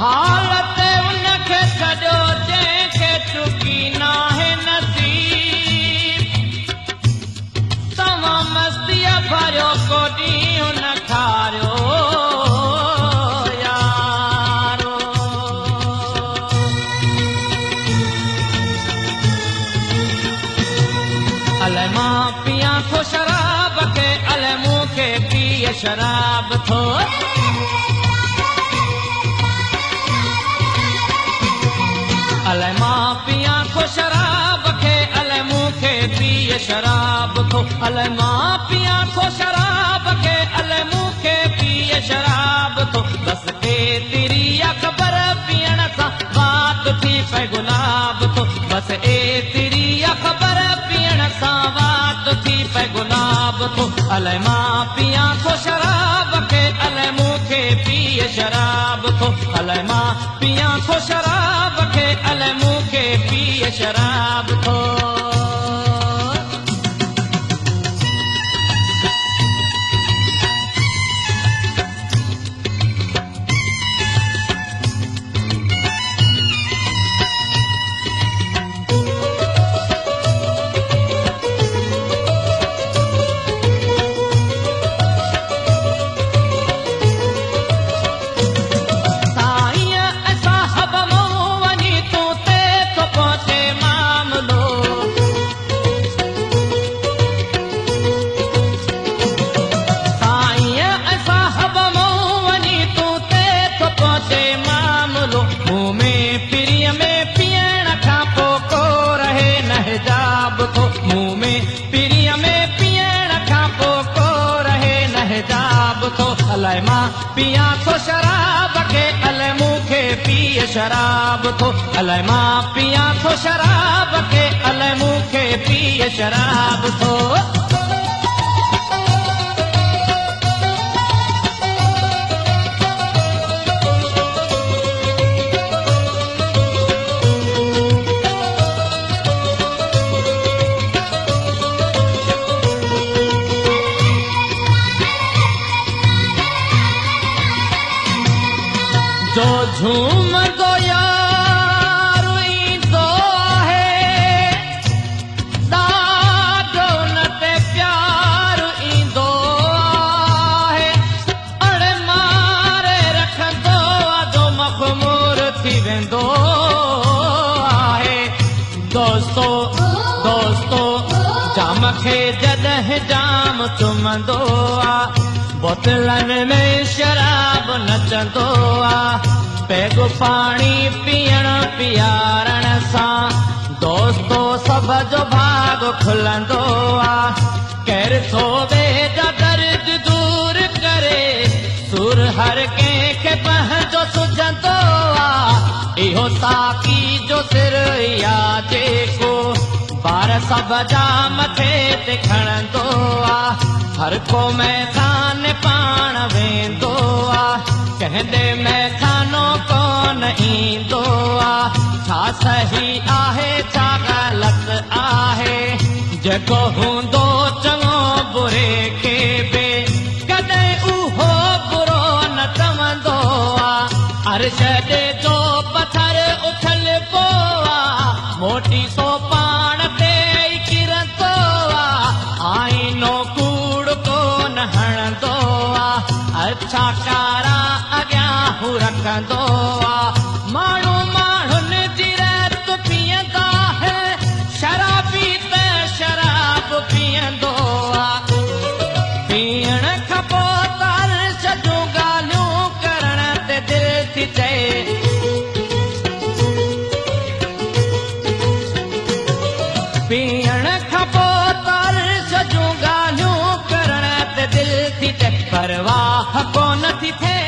حال تي ان کي ڇڏيو جنهن کي چڪي ناهي نصيب. توهان مستيء ڀريو ڪو ڏينهن نه کاريو يارو. الائي مان پيان ٿو شراب کي، الائي مون کي پيء شراب ٿو. الائي مان پيان ٿو شراب کي، الائي مون کي پيء شراب ٿو. الائي مان پيان ٿو شراب کي، الائي مون کي پيء شراب ٿو. بس ايتري آ خبر پيئڻ سان وات ٿي پئي گلاب ٿو. بس ايتري آ خبر پيئڻ سان وات ٿي پئي گلاب ٿو. الائي مان پيان ٿو شراب کي، الائي مون کي پيء شراب ٿو. الائي مان پيان ٿو شراب کي، الائي مون کي پيء شراب ٿو. سائين ۽ صاحب مون وڃي تون تي ٿو پهچي معاملو. سائين ۽ صاحب مون وڃي تون تي ٿو پهچي معاملو. مون ۾ پرينء ۾ پيئڻ کان پوء ڪو رهي نه حجاب ٿو. مون ۾ پرينء ۾ پيئڻ کان پوء ڪو رهي نه حجاب ٿو. الائي مان پيان ٿو شراب کي، الائي مون کي پيء شراب ٿو. الائي مان پيان ٿو شراب کي، الائي مون کي پيء شراب ٿو. جو جهومندو يار ايندو آهي، ڏاڍو ان تي پيار ايندو آهي. اڙ ماري رکندو آ جو مخمور ٿي ويندو آهي. دوستو دوستو جام کي جڏهن جام چمندو آ، بوتلن ۾ شراب نچندو آ. پيگ پاڻي پيئڻ پيارڻ سان دوستو سڀ جو ڀاڳ کلندو آ. ڪير ٿو ٻئي جا درد دور ڪري، سور هر ڪنهن کي پنهنجو سجهندو آ. اهو ساقي جو سر يا جيڪو بار سڀ جا مٿي تي کڻندو آ. هر ڪو ميخاني پاڻ ويندو آ، ڪنهن ڏي ميخانو ڪونه ايندو آ. ڇا صحيح آهي ڇا غلط آهي، جيڪو هوندو چڱو بري کي به ڪڏهن اهو برو نه چوندو آ. عرش ڏي جو پٿر اڇلبو آ، موٽي سو پاڻ تي ئي ڪرندو آ. آئينو ڪوڙ ڪونه هڻندو آ، اڇا ڪارا اڳيان هو رکندو آ. ماڻهو ماڻهن جي رت پيئندا آهن، شرابي ته شراب پيئندو آ. پيئڻ کان پوءِ ته عرش جون ڳالهيون ڪرڻ تي دل ٿي چئي. پيئڻ کان پوءِ ته عرش جون ڳالهيون ڪرڻ تي دل ٿي چئي، پرواهه ڪونه ٿي ٿئي.